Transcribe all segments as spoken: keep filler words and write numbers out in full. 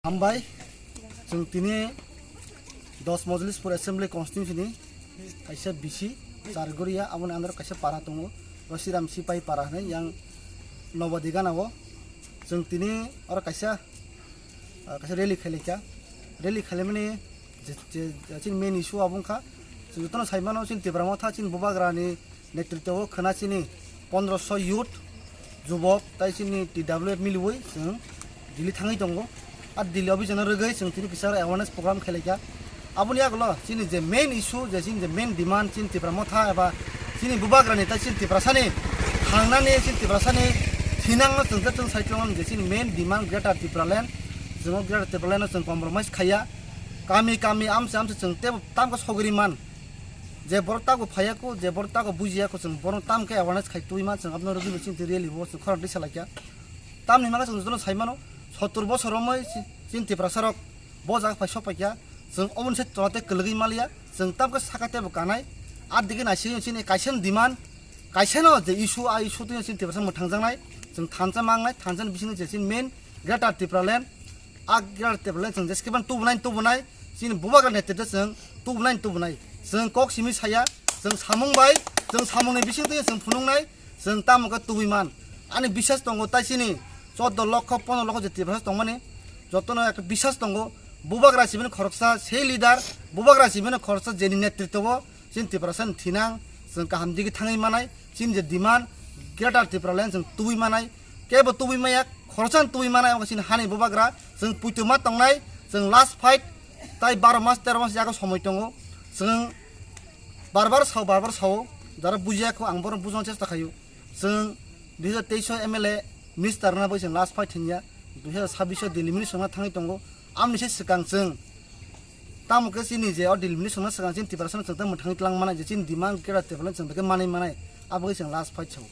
Hambai, chwng tini dos Mojlispur Assembly Constituency ni kaisa bisi Chargoria, aboni under kaisa para tongo, Rosiram Sipai para hinwi yang Nobadi gana o. Chwng tini oro kaisa, ah, kaisa rally khailaikha. Rally khailaimani je, je, je chini main issue abo wngkha, chwng jotono saimano chini Tipra Motha chini Bubagrani netritwo khwna chini pondroso youth, jubok, tai chini T W F miliwi chwng Delhi thangwi tongo. Ar Delhi o bijano rwgwi chwng tini kisa awareness program khailaikha. Aboni yagulo chini je main issue, je chini je main demand, chini Tipra Motha eba chini Bubagrani tai chini Tiprasani thangnani, chini Tiprasani thinangno chwng khe chwng saichwlangno je chini main demand Greater Tipraland, chwng o Greater Tipraland no chwng compromise khaiya. Kami kami amse amse chwng tebo tamkhe sogri man. Je borok tago phaiya ko, je borok tago bujiya ko, chwng borok tam khe awareness khai twi man, chwng abno rwgwi bo chini rally bo chwng khorang twi salaikha. Tamni hwnba khe chwng jotono sai mano, sottur bosor romwi chi-, chini Tiprasa rok bo jaga phai sok paikha, chwng oboni se tola tei kwlwgwi maliya, chwng tam khe saka tebo kanai, ar digi naisingwi chini kaisa demand, kaisa no je issue, a issue twi chini Tiprasa mwthangjaknai, chwng thansa mangnai, thansa ni bisingo je chini main Greater Tipraland, a Greater Tipraland chwng jeskhe ban tubunai, tubunai, chini Bubagra netritwo chwng tubunai, tubunai. Chwng kok simi saya, chwng samung bai, chwng samungni bisingtwi chwng phunuknai, chwng tamo khe tubui man. Ani bisas tongo tai chini choddo lokho, pondro lokho je Tiprasa tongmani, jotono ekta bisas tongo. Bubagra sibini khoroksa sei leader, Bubagra sibini khoroksa jeni netritwo, chini Tiprasani thinang, chwng kaham digi thangwi manai, chini je demand, Greater Tipraland chwng tubui manai, kebo tubui maya, khoroksa tubui manai, omo chini hani Bubagra, chwng puituma tongnai, chwng last fight, tai baro mas, tero mas yago somoi tongo, chwng bar bar sao, bar bar sao, jara bujiya kho, ang bono bujna chesta khaio, chwng dui hazar teis o M L A minister na bai chwng last fight hinya, dui hazar sabbish o Delhi minister na thangwi tongo, amni se swkang chwng Tamo khe chini je o delimitation no swkang chini Tiprasa no chwng tamo thangwi tlang manai je chini demand Greater Tipraland chwng tamo khe manwi manai, abo khe chwng last fight sao.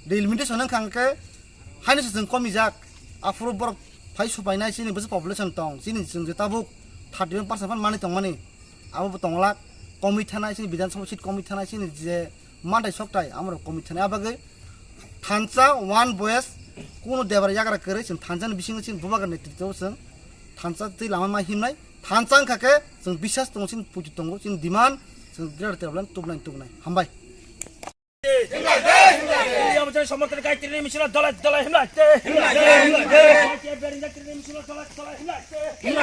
Delimitation wngkha hwnkhe haino se chwng komijak, aphuru borok phai supainai chini bwswk population tong, chini chwng je tabuk thirty one percent phan manwi tongmani, abo bo tonglak komwi thanai chini Bidhan Sabha seat komwi thanai chini je mantai soktai amorok komwi thanai, abo khe thansa one voice kuno debra yagra kwrwi chwng thansa ni bisingo chini Bubagra netritwo chwng thansa twi lama ma himnai. Thansa wngkha khe chwng bisas tongo, chini puitu tongo, chini demand chwng Greater Tipraland tubunai tubunai. Hambai. Yang macam sama terkait ini misalnya dolar dolar himlai te. Himlai te, himlai te. Yang berinjak ini misalnya dolar dolar himlai te. Himlai